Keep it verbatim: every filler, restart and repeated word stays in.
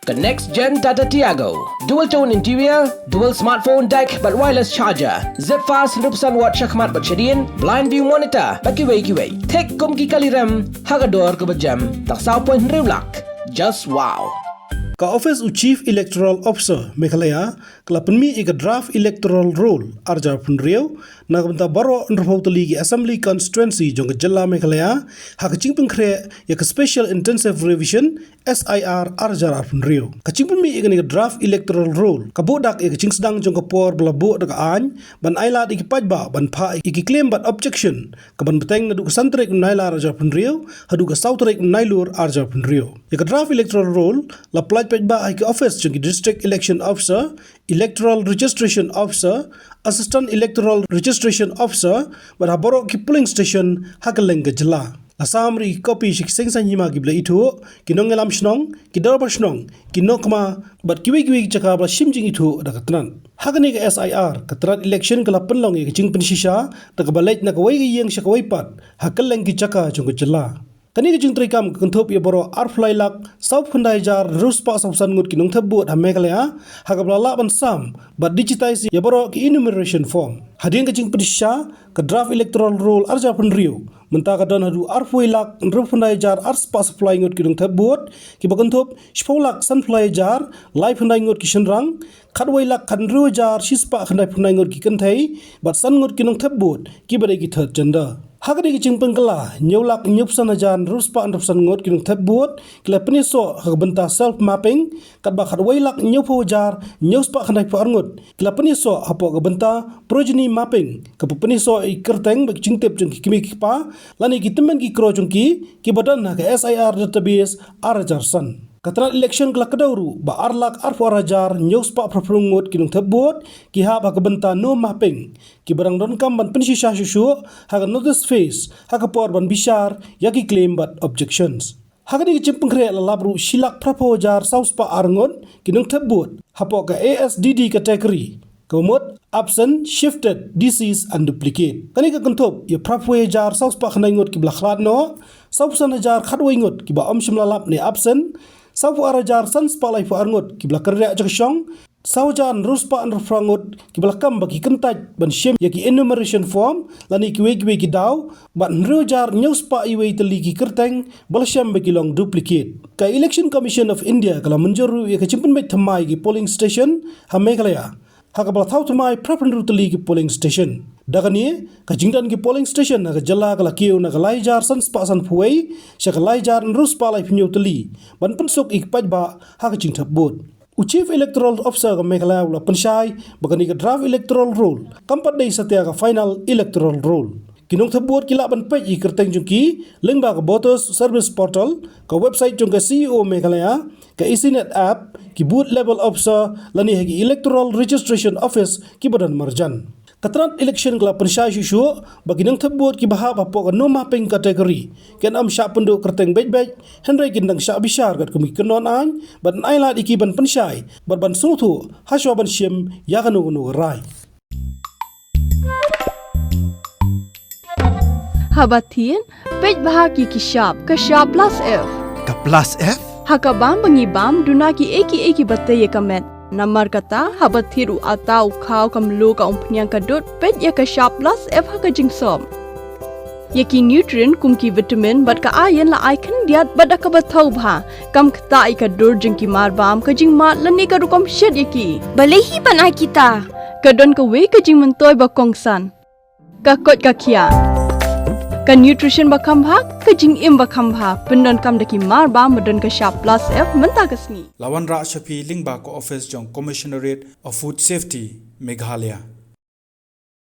Ka next gen Tata Tiago. Dual tone interior, dual smartphone deck bad wireless charger. Zip fast hynriewphew san watt shakhmat bad shadien, blind view monitor bad kiwei kiwei. Thik kum ki kali rem ha ka dor kaba jem tang saw point hynriew lak. Just wow. Ka Office u Chief Electoral Officer Meghalaya ka la pynmih ïa ka draft electoral roll ar hajar arphew hynriew na ka bynta baroh hynriewphew tylli ki assembly constituency jong ka jylla Meghalaya ha ka jingpynkhreh ïa ka Special Intensive Revision, S I R, ar hajar arphew hynriew. Ka jingpynmih ïa kane ka draft electoral roll ka buh dak ïa ka jingsdang jong ka por ba la buh da ka aiñ ban ailad ïa ki paidbah ban phah ïa ki claim bad objection, kaban bteng naduh ka san tarik u Nailar ar hajar arphew hynriew haduh ka saw tarik u Nailur ar hajar arphew hynriew. Ïa ka draft electoral roll la pyllait paidbah ha ki office jong ki District Election Officer, Electoral Registration Officer, Assistant Electoral Registration Officer bad ha baroh ki polling station ha kylleng ka jylla. La sam ruh ïa ki kopi sha ki seng saiñ hima kiba la ithuh, ki nongïalam shnong, ki dorbar shnong, ki nohkma bad kiwei kiwei ki jaka ba la shim jingithuh da ka tnat. Ha kane ka S I R, ka tnat election ka la pynlong ïa ka jingpynshisha da kaba leit na kawei ka ïing sha kawei pat ha kylleng ki jaka jong ka jylla. Kane ka jingtreikam ka kynthup ïa baroh arphew lai lak sawphew khyndai hajar hynriew spah sawphew san ngut ki nongthep vote ha Meghalaya ha kaba la lah ban sam bad digitize ïa baroh ki enumeration form. Hadien ka jingpynshisha, ka draft electoral roll ar hajar arphew hynriew mynta ka don haduh arphew wei lak hynriewphew khyndai hajar ar spah sawphew lai ngut ki nongthep vote, kiba kynthup shiphew lak sanphew lai hajar laiphew khyndai ngut ki shynrang, khatwei lak khathynriew hajar shi spah khyndaiphew khyndai ngut ki kynthei bad san ngut ki nongthep vote kiba dei ki third gender. Ha kane ka jingpynkylla, hynñiew lak hynñiewphew san hajar hynriew spah hynriewphew san ngut ki nongthep vote ki la pynïasoh ha ka bynta self mapping, katba khatwei lak hynñiewphew hajar hynñiew spah khyndaiphew ar ngut ki la pynïasoh hapoh ka bynta progeny mapping, kaba pynïasoh ïa ki kyrteng bad ki jingtip jong ki kmie ki kpa lane ki tymmen ki kro jong ki, kiba don ha ka S I R database ar hajar san. Ka tnat election ka la kdew ruh ba ar lak arphew ar hajar hynñiew spah phra phew ngut ki nongthep vote ki hap ha ka bynta no mapping, kiba dang donkam ban pynshisha shuh shuh ha ka notice phase ha ka por ban bishar ïa ki claim bad objections. Ha kane ka jingpynkhreh la lap ruh shi lak phra phew hajar saw spah ar ngut ki nongthep vote hapoh ka A S D D category, kaba mut absent, shifted, deceased and duplicate. Kane ka kynthup ïa phra phew hajar saw spah khyndai ngut kiba la khlad noh, sawphew san hajar khatwei ngut kiba ym shym la lap ne absent, sawphew ar hajar san spah laiphew ar ngut kiba la kynriah jaka shong, saw hajar hynriew spah hynriew phra ngut kiba la kam ba ki kyntait ban shim ïa ki enumeration form lane kiwei kiwei ki daw, bad hynriew hajar hynñiew spah iwei tylli ki kyrteng ba la shem ba ki long duplicate. Ka Election Commission of India ka la mynjur ruh ïa ka jingpynbeit thymmai ki polling station ha Meghalaya, ha kaba la thaw thymmai phra phew hynriew tylli ki polling station. Da kane, ka jingdon ki polling station ha ka jylla ka la kiew na ka lai hajar san spah sanphew wei sha ka lai hajar hynriew spah laiphew hynñiew tylli ban pynsuk ïa ki paidbah ha ka jingthep vote. U Chief Electoral Officer ka Meghalaya u la pynshai ba kane ka draft electoral roll kam pat dei satia ka final electoral roll. Ki nongthep vote ki lah ban peit ïa ki kyrteng jong ki lyngba ka Voters Service Portal, ka website jong ka C E O Meghalaya, ka ECNet app, ki booth level officer lane ha ki electoral registration office kiba don marjan. Ka tnat election ka la pynshai shuh shuh ba ki nongthep vote kiba hap hapoh ka no mapping category kin ym shah pynduh kyrteng beit beit, hynrei kin dang shah bishar katkum ki kyndon aiñ bad ailad ïa ki ban pynshai bad ban sngewthuh hashwa ban shim ïa kano kano ka rai. Haba thied, peit bha ki ki shap, ka shap plus F. Ka plus F? Ha ka bam ba ngi bam, duna kiei kiei kiba tei ïa ka met. Namar kata, haba thied u atta, u khaw, ka mluh, ka umphniang, ka dud, peit ïa ka shap plus F ha ka jingsop. Ïa ki nutrient kum ki vitamin bad ka iron la ai khyndiat bad da kaba thaw bha. Kam ktah ïa ka dur jong ki mar bam, ka jingmad lane ka rukom shet ïa ki. Balei hi ban ai kita? Ka don kawei ka jingmyntoi ba kongsan. Ka koit ka khiah. Ka nutrition ba kham bha, ka jingim ba kham bha. Pyndonkam da ki mar bam ba don ka shap plus F mynta ka sngi. La wanrah sha phi lyngba ka office jong Commissionerate of Food Safety, Meghalaya.